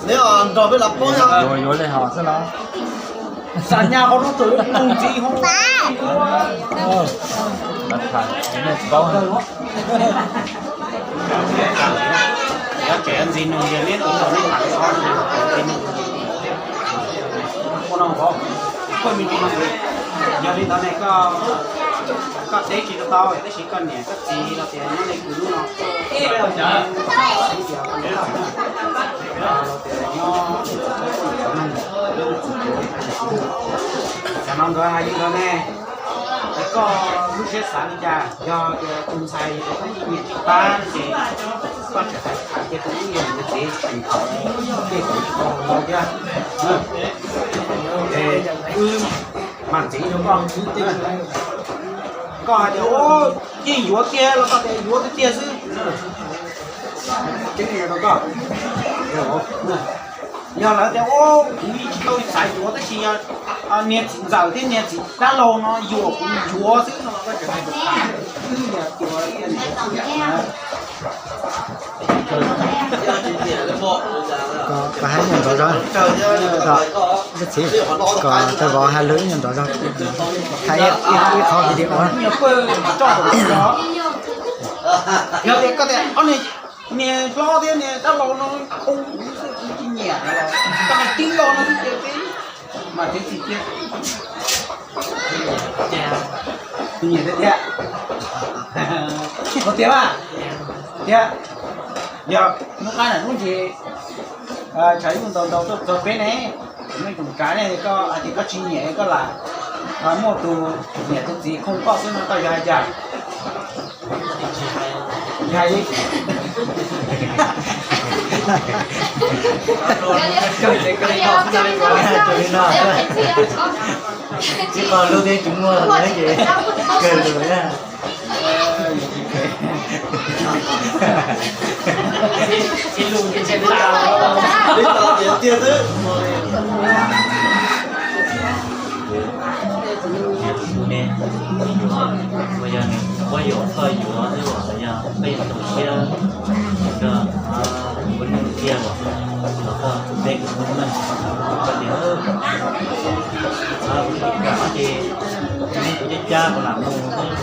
Neb nrog peb los poob, yuav yuav li hos xwb los. Xam nyas qhov rau tawm mus ntxiv hov. Tsev ntxiv nug yog neb tus tau neb tham ntxiv nug. Ua no, koj me ntsis, yog li ntawd ne, koj teb tsis tau, tab sis koj niam koj txiv los tias nyob li kwv lub no, los tias nyob, cov no nkawd hais li ntawd ne. Es koj lub siab xav li cas? Yog tias tus ntxhais yuav tus nyiam tsis tau ces koj tseem hais tias tus ub yog tus txiv tseem thaum tej tus tsis tau los thiab. Es wb mam ntxiv rau koj. Koj hais tias yeej yuav kiag los koj tias yuav tiag tiag xwb. Yog lawv tias kuv tsis tau xav yuav tab sis niag txiv ntxawm thiab niag txiv dab laug no yuam kuv yuav xwb no los koj tseem hais tias wb yog tus, wb yog tus Koj hais nyuag nrov zog, koj txiv, kom tau vauv hais lus ib nyuag nrov zog, hais ib qho video. Yog tias koj tias ob niag, niag hlob thiab niag dab laug no khoo kuv xwb, kuv tsis nyiam, koj hais tib lo no xwb ces peb mam txiv txiv kiag. Nyiam tiag tiag. Ua tiag mas, tiag. Yog hnub qab nram hnub ntshe tshav yuj ntau ntau tuaj txog peb ne, nej tus tsav ne, koj hais tias koj tsis nyiam koj lam muaj tus niam tus txiv khoo koj xwb no koj yuav hais cas? Hais li. Ib qho lub teb tsis muaj no ces kawg lus na. Tus ne, uas yog nws muab yuav koj yuav, yog peb tu siab rau kuv neej tiag los, los koj peb kuv neej, koj tias kuv kam ces kuv cab cab kuv lam mus, koj tias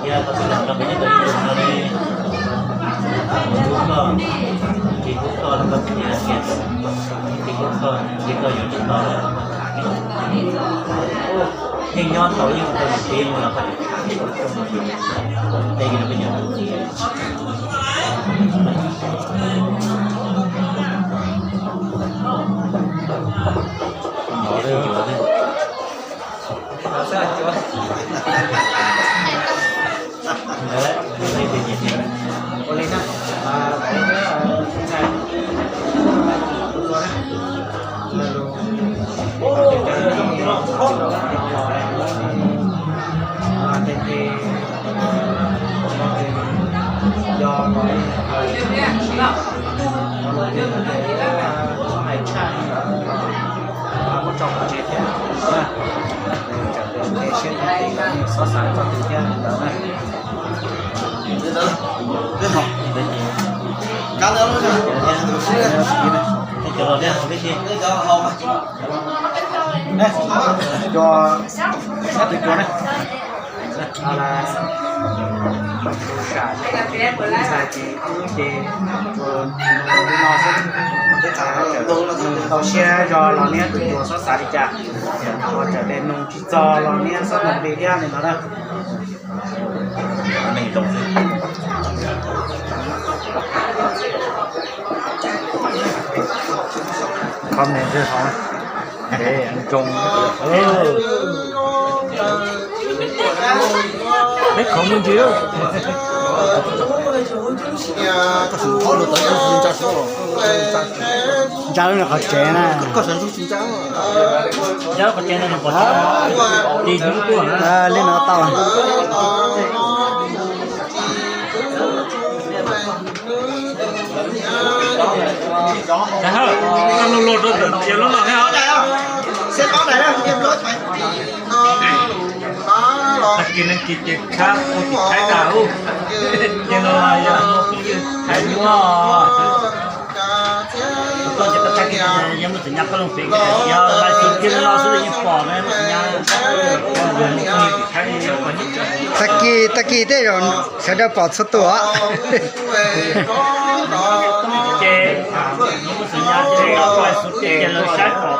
yog koj tsis los nrog kuv nyob tau ib ntus no li, kuv hlub koj, tsis hlub koj los koj tias tias, tsis hlub koj ces koj yuav tsis tau lawm. Yeej nyob tau yeej tau niam txiv mus los koj tias tej no peb cov Ua li na, muab tso pov tseg thiab na. Txawm tias siab ntev xov xav txog twg thiab li ntawd na. Cov los thiab, cov sab twg cua na. Sam ntxhais ces wb ces li no xwb. Tau siab zog los niab tus cuas xob xav li cas, ho txawm tias nug tsis txog los niab xob nug li thiab li ntawd na. Comment rau hauv. Ê, nroo. Peb khov me ntsis. Ntsa lub qhov tsev na. Li no tau. Lub lub rau ntawm cia lub no thiab. Tag kis neeg kis ces khab ua tim Thaib tas ub. Ces no yog phooj ywg Thaib muab. Tuaj ces tag kis yeej muaj txiv nyab qab loog pem, yog lais xus kiag li no xwb yeej pom na. Tag kis, tag kis tej zaum sawv daws pom txhua tus. Ces muaj txiv nyab ces lais xus kiag ces lawv saib pom,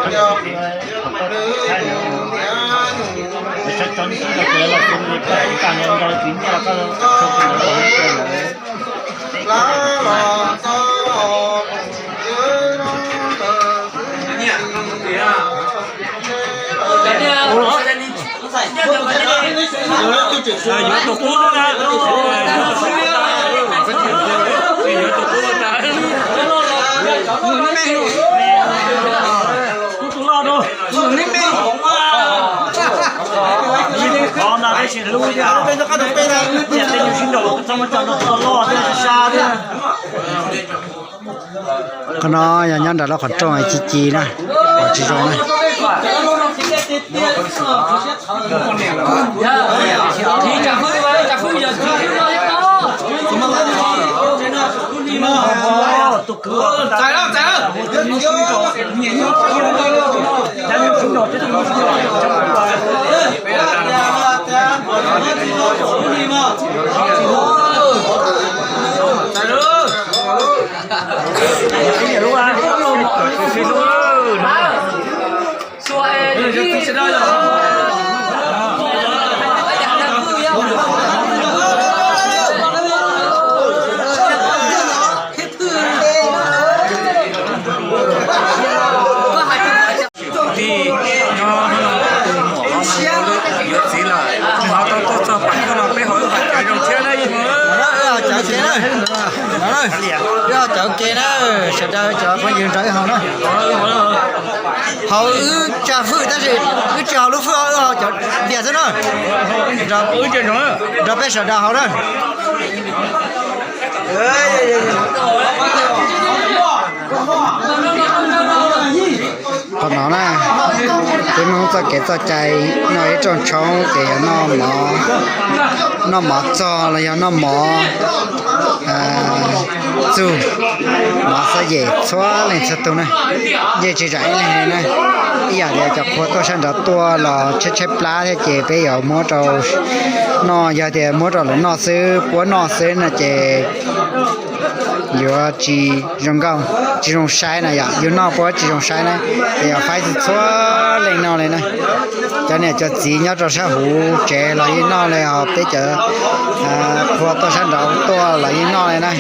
saib tso ntsis los ces lais xus li koj ib tag nrho tsis nyiaj los koj sau tus ntawd los ces lawv Yuav tus qub na. Yuav tus qub na. Qub tus loj rau. Qhov ntawd peb tsis hlub thiab. Tiam tej nyuag sib nraus txog muab tso rau txoj loj thiab sab thiab. Qhov no yog nyob nram lub qhov rooj ci ci na, pom tsis zoo na. Kwv tij nyob hnub no tus muam los yuav txiv lawm, nws ho tau tuaj txog pab koj no peb ho wb ho cawv zoo thiab na. Wb ho cawv ke na, wb ho cawv ke na, sawv daws cov phooj ywg nrog wb haus na. Haus wb tsa fwj tab sis wb tsis haus lub fwj, wb haus cov tiag xwb na. Nrog peb sawv daws haus na. Qhov no na, peb Hmoob txoj kev txoj cai noj ib rooj tshoob ces yog noj mov, noj mov txog los yog noj mov txug, mov xab yem txhua leej txhua tug na. Yeej tsis zam ib leeg na. Ib yam li cov qhua tuaj sab nraud tuaj los tshaib tshaib plab thiab ces peb yuav muab rau noj, yog tias muab rau lawv noj xwb, puab noj xwb no ces yuav tsis zoo nkauj, tsis zoo saib na yom, yus noj puab tsis zoo saib na, ces yog faib txhua leej noj li na. Cov niam cov txiv nyob rau sab huv tsev los yeej noj li, ho peb cov qhua tuaj sab nraud tuaj los yeej noj li na.